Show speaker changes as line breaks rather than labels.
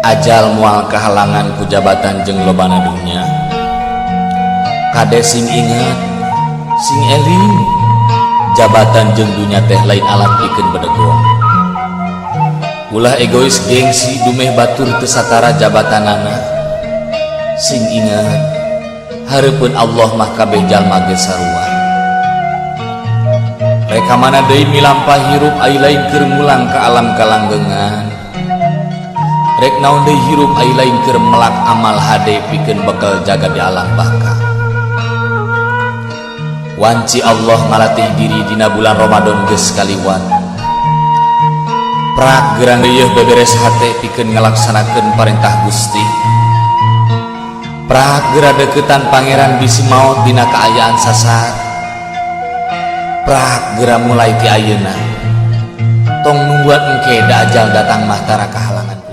Ajal moal kahalangan ku jabatan jeung lobana dunya. Kade sing inget, sing eling, jabatan jeung dunya teh lain alat pikeun bedegong. Ulah egois, gengsi, dumeh batur teu satara jabatanana. Sing inget, hareupeun Allah mah kabeh jalma ge sarua. Rek ka mana deui milampah hirup ai lain keur mulang ka alam kalanggengan? Rek naon deui hirup ai lain keur melak amal hade pikeun bekal jaga di alam baka? Wanci Allah ngalatih diri dina bulan Ramadan geus kaliwat. Prak gerang rieuh beberes hate pikeun ngalaksanakeun parentah Gusti. Prak gera deketan Pangeran, bisi maot dina kaayaan sasar. Prak gera mulai ti ayeuna, tong nungguan engke, da ajal datang mah tara kahalangan.